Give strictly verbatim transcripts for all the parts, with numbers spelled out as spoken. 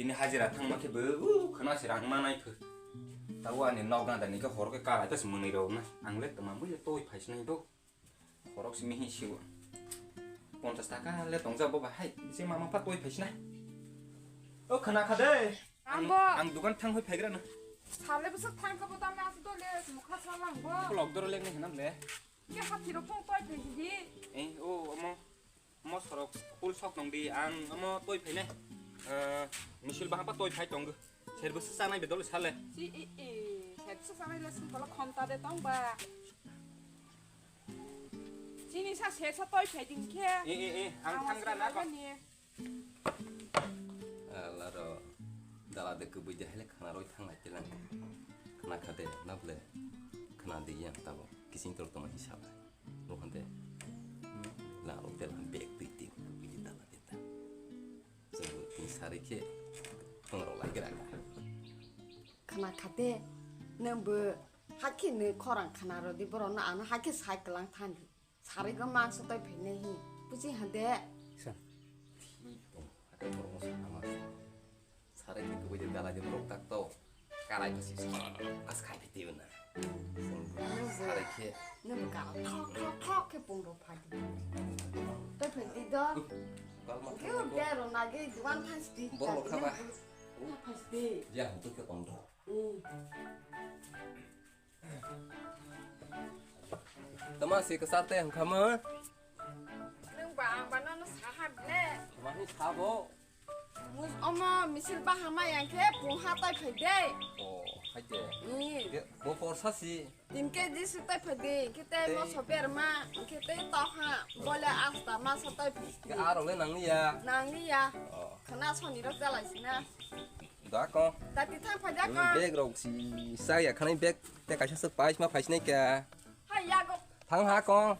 Ni hajira thangma khe bo, u, khwna se rang manai pho. Tabo ani nok ganda ni khe horo khe karai ta se mwnwi rw na. Ang le tma bui toi phai sinai do. Khorok simi hi siwo. Ponchas taka le tongja bo bahai. Se mama pha toi phai sinai. O khwna kha de. Ang, Ambo. Ang dukan thang hoi phaigra na. Sale bwswk thang kha bo tamne aswk dole mukha salang bo. Khulok doro lekni hinam le. Ke hathi rok phung toi phai di. Eh, o omo. Omo sorok full sok nong di. Ang omo toi phai ne. Eh, misil bahapa toi phai tong. Ser bwswk sanai be dole sale. Si i i. Ser bwswk sanai le sum tolo khonta de tong ba. Chini sa ser sa toi phai din khe. Eh, eh, eh. Ang thangra na ba. Alaro dala de kubui de hele khana roi thang lai tilang. Khana khade nable khana de yang tabo kising tor tong hisab. Rohan de la rok de bek tui ti kubui de dala de ta. Jabo tin sari khe tong rok lai gra. Khana khade nang bo hakhe ne khorang khana rodi borok no ano hakhe sai klang thani. Sarigo mangso toi phai nai hi. Buji hande. Sa. Thik tong, hake borok masa ama. Sarai ni kubui de dalai de borok tak to. Karai pasi as khai phi tiyo na. Sarai khe. Nang kala thok thok thok khe pung ro phai di. Toi phai di do. Kal ma Kyo thok. Dero nagi duan phai sti. Borok kha ba. Phai sti. Ya, tu ke tong do. Hmm. Tama si kasar te ang khama. Nung ba ang ba nono saha bile. Tama hi sabo. Mus omo misil bahama yang khe pung hatai phai de. Oh, hai de. Ni. Bo porsa si. Tin K G su tai phai de. Kete mo soper ma. Kete to ha. Bole asta ma sa tai phai. Ke aro le nang ya. Nang ya. Oh. Khana soni rok jalai sina. Da ko. Tati thang pha ja ko. Bag rok si sa ya khanai bag te kaisa suk pais ma phai sinai kya. Hai ya go. Thang ha ko.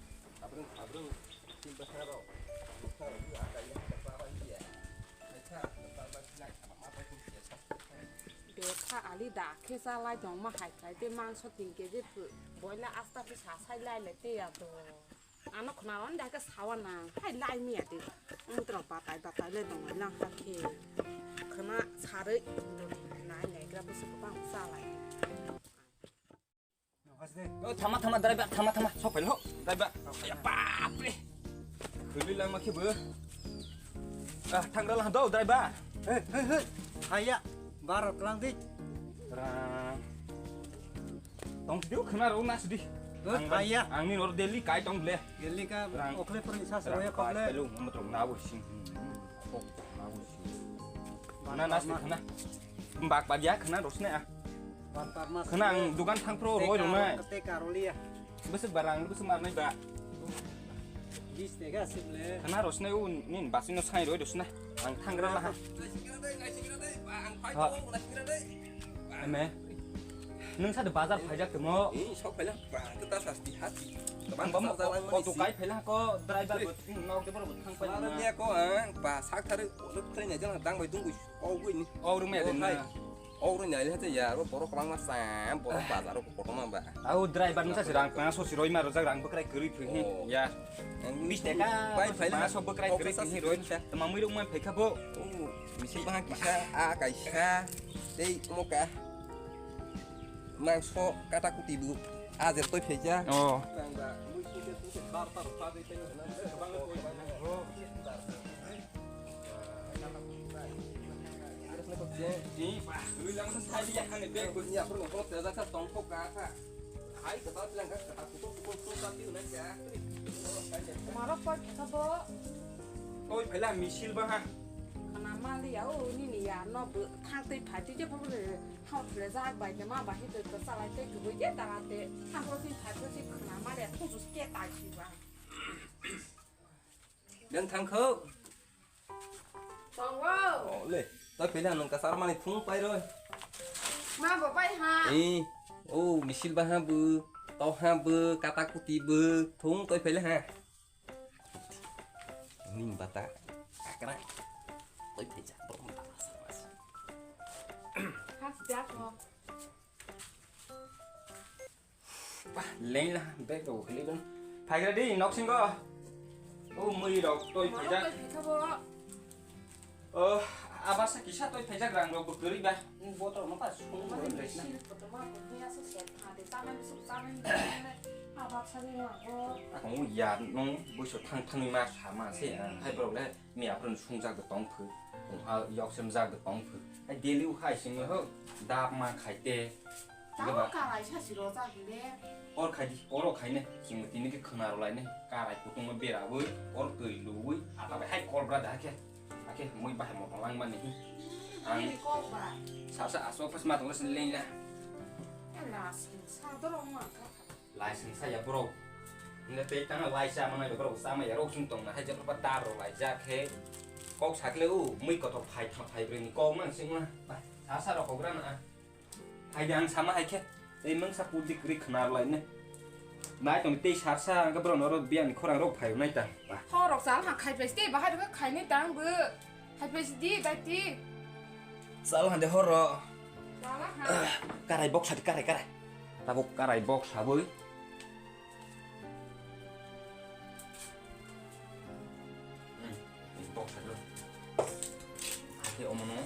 Betha ali da khe sa lai tong ma hai khai te mangso tin K G phu. Boila asta khe sa sai lai le te ya do. Ano khna on da ka sawa na hai lai mi ati. Ang tro batai batai le dong lang ha khe. Khna sarui do nai nai gra bu su bang sa lai. O, thama, thama, driver, thama, thama, sok phai lo, driver. Ya, bap re. Khwlwi langma khe bo. Ah, thangra lang do, driver. He, he, he. Haya, baro tlang di. Ra. Tong sidi khna ro na sidi. He, haya. Ang ni nor Delhi kai tong le. Delhi ka okhle puri sa sa ya kokle. Lu mo tong na bo sing. Kok na bo sing. Na na sidi khna. Bak bak ya khna rosne ah. Khwna ang dukan thang phro roi rwnai. Kate karoliya. Bwswk barang bwswk marnai ba. Bis tega simle. Khwna rosnai u nin basino sai roi rosna. Ang thangra laha. Ha. Eme. Nung sa de bazar phaijak temo. Ni sok phaila ba ta sasti hati. Ang bam auto kai phaila ko driver bo nok de bor thang phaila. Dia ko ang ba sak thar uluk khlai nai jang dang bai dung ui. Au ui ni. Au rung mai den na. Au rung nai le ya ro borok kwbangma sam borok bazar ro kotorma ba. Au driver ni sa rang pang so siroi ma rojak rang bwkrai kwrwi thwi hi. Ya. Bis teka bai phai ma so bwkrai kwrwi thwi roi. Tama mui rung mai phai kha bo. Misi ba kisa a kaisa. Tei mo ka. Mangso kata kuti bu. Ajer toi pheja. Oh. Marok koi kisa bo. Toi phela misil ba ha. Khana mali ya o nini ya no bo thang tei phai tei je bo le thang phela jak bai te ma ba hi to salai te kubui je ta te thang ro tin phai ko si khana mali ya thung jus ke tai si ba. Nang thang kho. Tongo. Oh, le. Ta pela nang kasar mani thung pai roi. Ma bo pai ha. Eh, oh, misil ba ha bu, to ha bu, kata kuti bu, thung toi pela ha. Ning bata, akra, toi pela, to ma. Has dia ko. Bah, leng lah, bag rok khali dong. Phaigra di, nok singo. Oh, mui rok toi phaijak. Oh, Aba sa kisa toi phaijak rang rok bo kwrwi ba. Botor no pa sung bo bai na. Sil kotor ma ko ya so se pha de, chamai bisu chamai bisu. Aba sa ni ma ko. Ako mu ya no buiso thang thangwi ma sa ma se. Hai borok le mi aphuru sungjak de tong phu. Tong ha yok sem jak de tong phu. Hai daily u hai sing ho dap ma khai te. Tamo karai sa si rojak le. Or khai di, oro khai ne. Sing tini ke khna rw lai ne. Karai kutung ma bera bui, or twi lu bui. Ata bai hai kol bra da khe. Akhe mui bahai moto lang mani hi. Ang ini kok ba. Sa sa aso pas ma tong sin leng la. Ala sing sa dorong ma ka. Lai sing sa ya bro. Nge te tang lai sa mana bro sa ma ya rok sung tong na hai jabra pa dar ro lai ja khe. Kok sakle u mui kotor phai tha phai bre ni kok mang sing ma. Ba sa sa rok kok ra na. Hai de ang sama hai khe. Tei mangsa pudi kwrwi khna rwlai ne. Nai tong tei sarsa ang bro noro biang ni khorang rok phai nai ta. Ba. Ho rok sal ha khai pes tei bahai rok khai nai tang bo. Khai pes di dai ti. Sal hande horo. Sal ha. Karai bok sadi karai karai. Tabuk karai bok sabui. Hmm, ini box ada. Ake omono,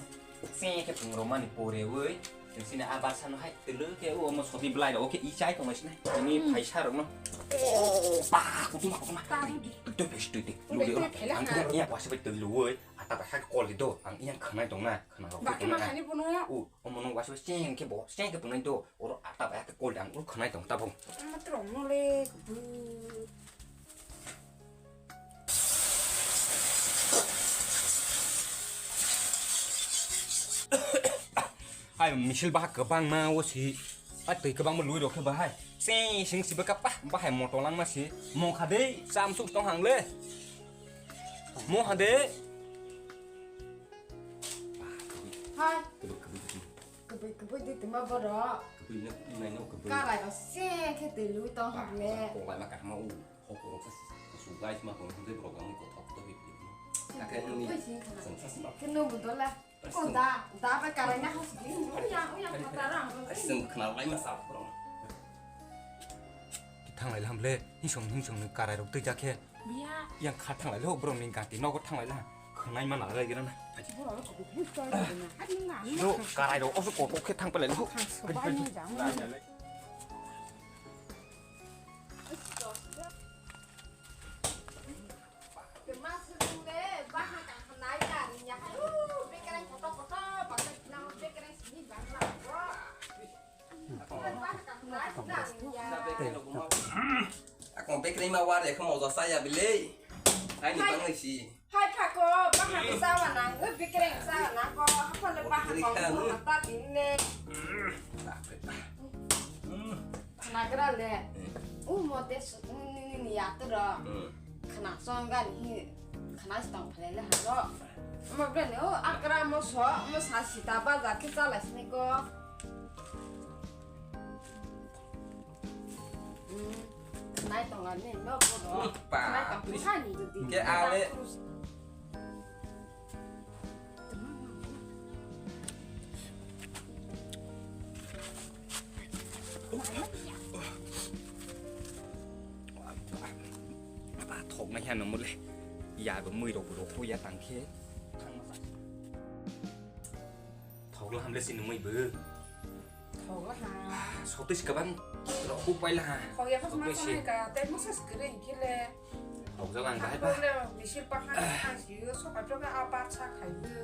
sing ke pengromani pore woi. Yang sini abar sano hai telu ke u omo sodi belai oke i chai tong sini. Ini paisa rok no. Oh, pa, kutu ma kutu ma. Tahu di. Tuh bes tuh di. Lu Udah dia itu orang. Kalah, Ang ha. Tuh iya kuasa betul lu woi. Ata bahasa kol itu. Ang yang kenai tong na, kenai rok. Baki kenai. Makani puno. U, omono kuasa sing ke bo, sing ke penai do. Oro ata bahasa kol dang, oro kenai tong tabung. Matro no le. Hai misil baha kwbangma o si. Ai twi kwbangma lui rok khe bahai. Sing sing si bwkha pah bahai moto langma si. Mokha de chamsuk tong hang le. Mokha de. Hai. Kwbwi kwbwi kwbwi. Kwbwi kwbwi di tuma borok. Kwbwi no nai no kwbwi. Karai o se khe twi lui tong hang le. Kok lai ma kahma u. Hok rok sa su guys ma ko hande borok ang ko thok to bi. Ake ni. Kwbwi sing khana. Sing sa sing. Khe no budola. Ko da, da ba karai na hos di. Uya, uya, ko da rang. Ai, sing khna lai ma sa bro. Thang lai lam le, hingsong, hingsong ni karai rok tei jakhe. Biya. Yang kha thang lai lo, bro ni gati nogo thang lai la. Khwnai ma na lai gira na. Bro, ko bu bu story na. Ani na, ani. Lo, karai rok oso ko ko khe thang pale lo. Thang so ba ni jang. Ako bekreng ma war ekho moja saya bile. Hai ni bang si. Hai phako, bahai sawa nang, bekreng sawa nang ko, hapale bahai ko, hata dinle. Nagra le. U mote ni ni ni ya tu ro. Khna song ga ni khna stong phale le ha ro. Mo bre ne o akra mo so mo sa sita ba ja ki chala sini ko. Khna tong ani no ko ro. Khna tong ani. Ke ale. Ba thok na hiya no mole. Ya bo mui rok rok ya tang khe. Thok la hamle sini mui bo. Thok la ha. Sotis kabang rok pai la ha. Thok ya pas ma ka te mo sa skre kile. Thokjak ang bahai ba. Thokle bisir pa ha ha si yo so ka to ka a ba cha khai yo.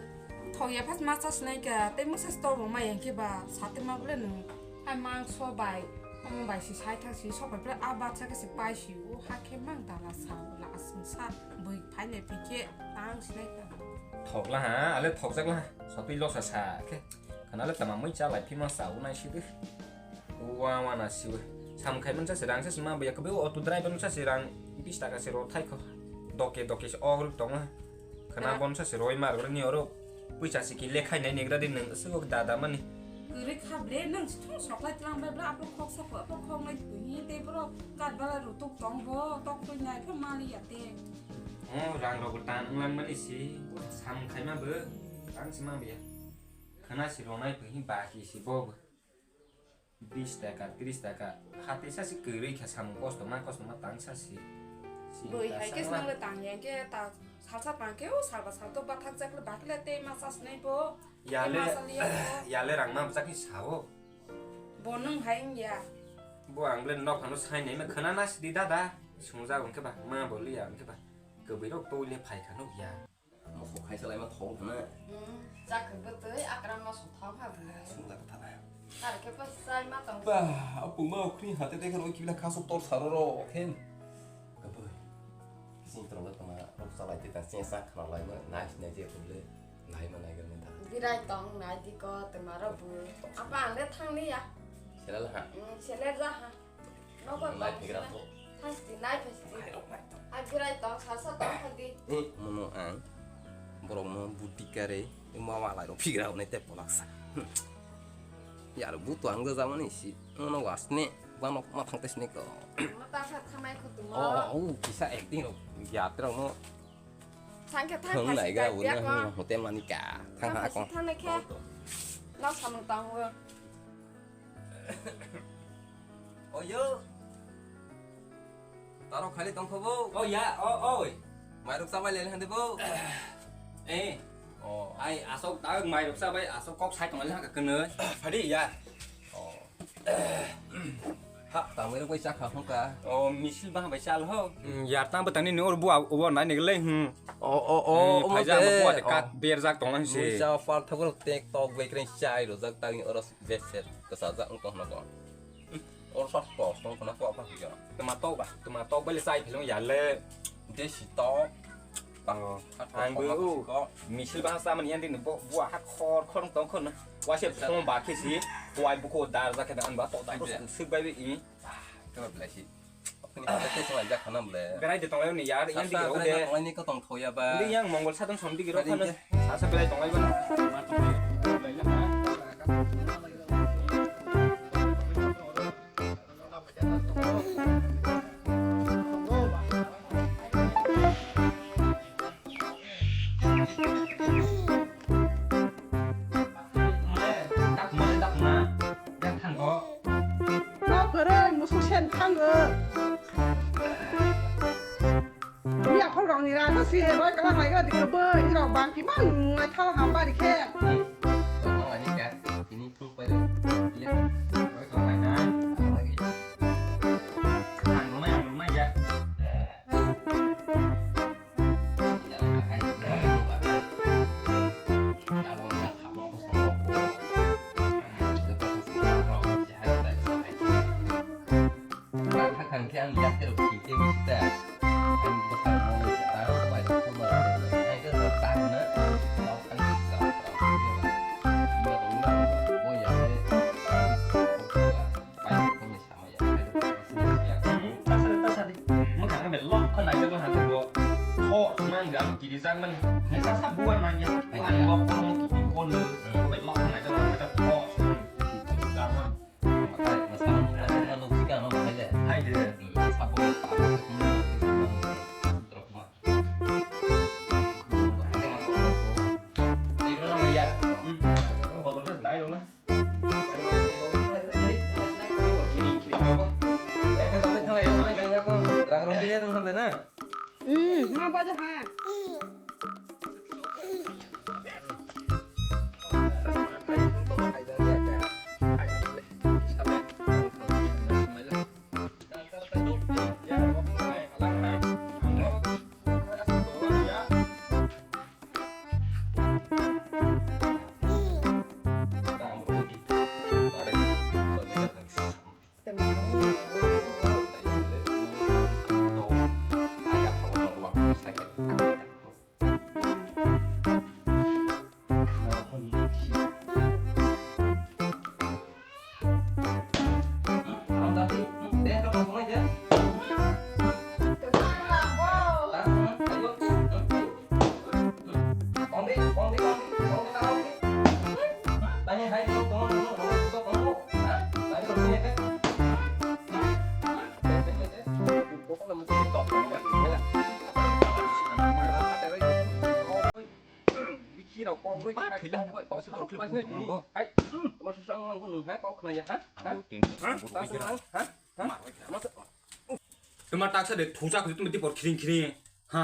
Thok ya pas ma cha snai ka te mo sa store bo ma yang ke ba sa te ma bole no. Hai mangso bai, omo bai si sai thang si sok bai pura a bacha khe se pai si o, ha khe mang dala sa, la sung sa, bui phai le phi khe tang si nai ka. Thok la ha, ale thok jak la ha, sotwi lo sa sa khe, khana le tama mui cha lai phi ma sa o nai si de. Wa wa na si o, sam khai man cha se rang sa si ma bui ya khe o auto driver sa se rang bis taka se ro thai kho, doke doke se o ruk tong ha. Khana bon sa se roi mar bra ni oro. Puisa si ki lekhai nai negra di nang se dada mani. Kwrwi kha bre nang thung soklai tlang bai bra apo khok sa po apo khok nai twi te bro kat bala ru tuk tong bo tok twi nai pho mali ya te. O rang rok tan wnglang mani si sam khai ma bo. Rang si ma bo ya. Khana si ronai phi ba ki si bo. Bis taka, tris taka. Hati sa si kwrwi kha samung kosto ma, kosto ma tang sa si. Si Bui ta hai khe sa swnam le tang ya khe ta Salsa tangkhe o salba salto bathak jakle bakle tei ma chasnai bo. Yale, Tei ma chaliya bo. Yale rang ma bwsakni sao. Bo nwng hai wngya. Bo ang ble nok phano sai nai ma khna na sidi dada. Sungjak wngkhe ba ma bo liya wngkhe ba. Kwbwi rok to le phai kha nuk ya. Mokok hai salai ma thok na. Hmm, chakhe bwtwi akram ma su thok ha bwle. Sungjak tha na. Tar khe pa sai ma tong. Ba, apung ma okhri hate te khe roi kibla khasok tor saro ro khen. Kwbwi. Sing tro le tama rok salai te ta sing sak khna lai ma nai nai je kule nai ma nai gani ta. Birai tong nai di ko te ma ro bu. Apa ang le thang ni ya. Selal ha. Hmm, seler ja ha. Nokbar Nai tong phigra sina. To. Phasti nai phasti. Nai rok nai to. Hai birai tong salsa tong phadi. Eh, mono ang borok no buddhi kare, ma walai rok phigra hwnwi tei polaksa. Yar buto ang jamani si, mono wasne, banok ma thang tesne ko. Ma ta sa thanai khutu mo. Oh, oh, kisa acting rok, yatra mo. Sangkhe thang Thang phasi nai gra kar buna dia ko. Hotel mani ka. Thang Thang ha phasi ko. Thang nai khe. Nok samung tang wo. Oyo. Taro khali tong kho bo. Oh ya, oh oi. Mairok sabai le hande bo. Eh. Oh. Ai asok ta mairok sabai asok kok sai tong le ha ka kene. Phadi ya. Oh. Ha, tangwi rok bai chakha hwnka. Oh, misil baha bai chal ho. Hmm, yar tang bwtangni ni or bua ubo nai ni le, hmm. Oh, oh, oh, Eh, omo phaijak te, bo bua de oh. Kat berjak tong lang Mui se. Cha fal thagro tek tok bai kren chai ro jak tangni oro beser kwchajak wng tong hwnba. Or sos kos tong khna ko apa hiya. Tuma tok ba, tuma tok bai le chai philung ya le. Desi tok. Oh, Hat ang tok bo khna u. Ko. Misil baha sa man yan din bo bua ha khor khor tong khon. Wa se Acha. Phone ba khe si, wai buko dar ja khe dan ba to da Acha. Sik bai bi i. Kebab belai si. Ini kata teh sama aja kanam le. Berai de tong ni yar, yang Sasa di berai de. Tong ini kau tong thoya ba. Ini yang Mongol sadam som di giro Berai kan. De. Sasa berai tong ai ba. Nokoro musuk sen thango. Bia khol rong ni ra si roi kala mai ga dikhe boi rok bang ki mang ngai thala ham bari khe. Tong ani ka ini thung pai le. Roi kala mai na. Ang mai ang mai ya. Mwkhang bai lok khe naijak wngkha khe bo tho swnamwi ang kirijak mani. Hai sasa buar nangya. Ang lok kono kiting kono bai lok khe naijak wngkha khe tho swnamwi. Hai de. Hmm, ma baja ha. Tuma taksa de thuja khudi tuma dipor khiring khiring. Ha?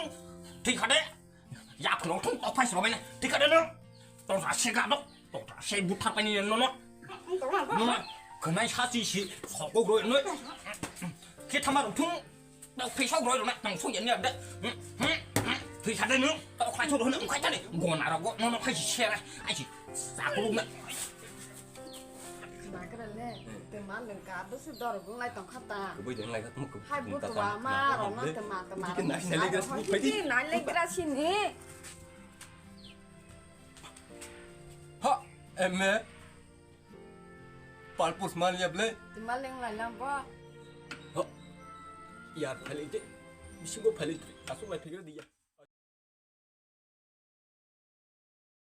thung. Thwi kha de. Yak no thung tok phai sro bai na. Thwi kha de no. Tok ra se ga do. Tok ra se buthar pai ni no no. No no. Khnai sa si si. Sokok ro no. Khe thama rok thung. Tok phai sok ro no. Tang sung yan ya de. Thwi kha de no. Tok phai sok ro no. Khai ta de. Gona ro go. No no khai si se ra. Ai si. Sa ko na. Makrel ne, hmm, twma nwng kar do se dor gung lai tong kha ta. Kubui de lai kha, tamo kubui. Hai tamo butua ta, ma tamo rok no tamo. Twma, twma. Iki nai nai legra sini, phaidi. Iki nai legra sini. Ha, eme. Palpus mal ya ble. Twma leng lai lang bo. Ha. Ya, phali de. Bisi bo phali. Asuk lai phegra dia.